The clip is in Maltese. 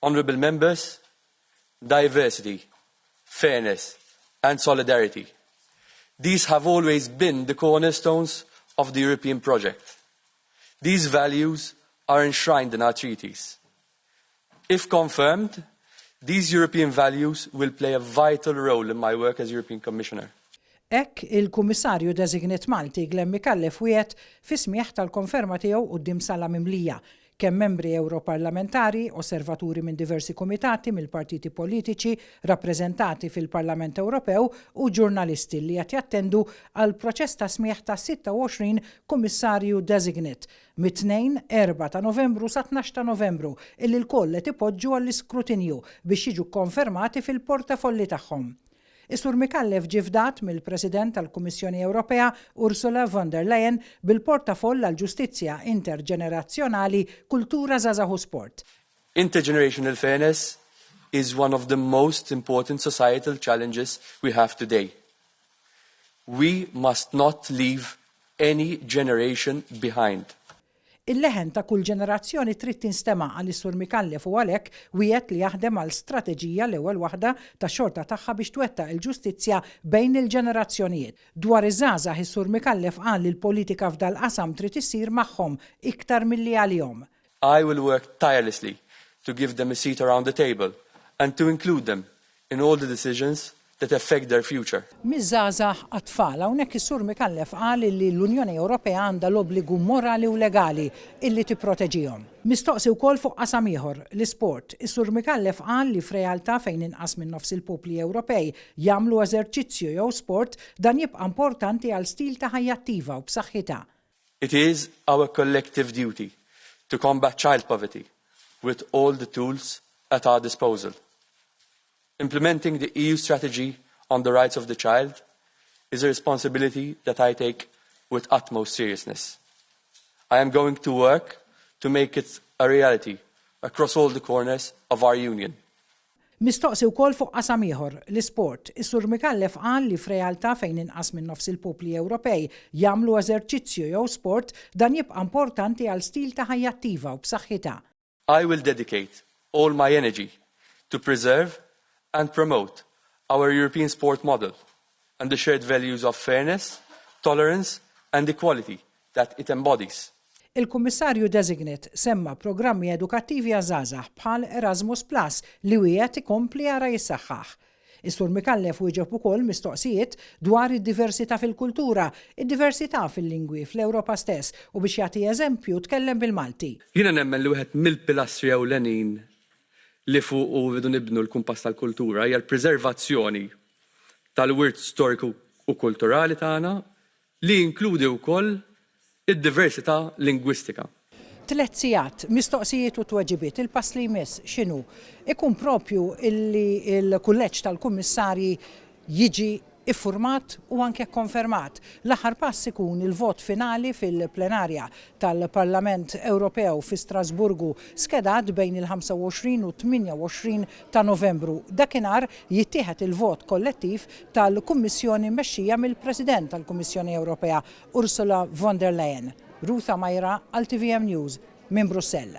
Honourable Members, diversity, fairness and solidarity. These have always been the cornerstones of the European project. These values are enshrined in our treaties. If confirmed, these European values will play a vital role in my work as European Commissioner. Hekk il-Kummissarju Designate Malti Glenn Micallef wiegħed fi smigħ tal-konferma tiegħu quddiem sala mimlija kemm membri Ewroparlamentari, osservaturi minn diversi kumitati mill-partiti politiċi rappreżentati fil-Parlament Ewropew u ġurnalisti li qed jattendu għall-proċess ta' smigħ ta' 26 Kummissarju Designate mit-Tnejn, 4 ta' Novembru sa 12 ta' Novembru illi lkoll qed ipoġġu għall-iskrutinju biex jiġu kkonfermati fil-portafolli tagħhom. Is-Sur Micallef ġie fdat mill-President tal-Kummissjoni Ewropea Ursula von der Leyen bil-portafoll għall-Ġustizzja Interġenerazzjonali, Kultura Żgħażagħ u Sport. Intergenerational fairness is one of the most important societal challenges we have today. We must not leave any generation behind. Il-leħen ta' kull ġenerazzjoni trid tinstema', qal is-Sur Micallef u għalhekk wiegħed li jaħdem għal strateġija l-ewwel waħda tax-xorta tagħha biex twettaq il-ġustizzja bejn il-ġenerazzjonijiet. Dwar iż-żgħażagħ is-Sur Micallef qal li l-politika f'dal-qasam trid issir magħhom iktar milli għalihom. I will work tirelessly to give them a seat around the table and to include them in all the decisions that affect their future. Miż-żgħażagħ għat-tfal, hawnhekk is-Sur Micallef qal illi l-Unjoni Ewropea għandha l-obbligu morali u legali illi tipproteġihom. Mistoqsi wkoll fuq qasam ieħor, l-isport, is-Sur Micallef qal li f'realtà fejn inqas minn nofs il-popli Ewropej jagħmlu eżerċizzju jew sport, dan jibqa' importanti għal stil ta' ħajja attiva u b'saħħitha. It is our collective duty to combat child poverty with all the tools at our disposal. Implementing the EU strategy on the rights of the child is a responsibility that I take with utmost seriousness. I am going to work to make it a reality across all the corners of our union. Mistoqsi wkoll fuq qasam ieħor, l-isport, is-Sur Micallef qal li f'realtà fejn inqas minn nofs il-popli Ewropej jagħmlu eżerċizzju jew sport, dan jibqa' importanti għal stil ta' ħajja attiva u b'saħħitha. I will dedicate all my energy to preserve and promote our European sport model and the shared values of fairness, tolerance and equality that it embodies. Il-Kummissarju Designate semma programmi edukattivi għaż-żgħażagħ bħal Erasmus Plus li wiegħed ikompli jara jissaħħaħ. Is-Sur Micallef wieġeb ukoll mistoqsijiet dwar id-diversità fil-kultura, id-diversità fil-lingwi fl-Ewropa stess u biex jagħti eżempju tkellem bil-Malti. Jiena nemmen li wieħed mill-pilastri ewlenin li fuqu rridu nibnu l-kumpass tal-kultura hija l-preservazzjoni tal-wirt storiku u kulturali tagħna li jinkludi wkoll id-diversità lingwistika. Tlett sigħat, mistoqsijiet u tweġibiet, il-pass li jmiss x'inhu? Ikun propju illi l-kulleġġ tal-kummissarji jiġi iffurmat u anke kkonfermat. L-aħħar pass ikun il-vot finali fil-plenarja tal-Parlament Ewropew fi Strasburgu skedat bejn il-25 u 28 ta' Novembru. Dakinhar jittieħed il-vot kollettiv tal-Kummissjoni mmexxija mill-President tal-Kummissjoni Ewropea, Ursula von der Leyen. Ruth Amaira għal TVM News minn Brussell.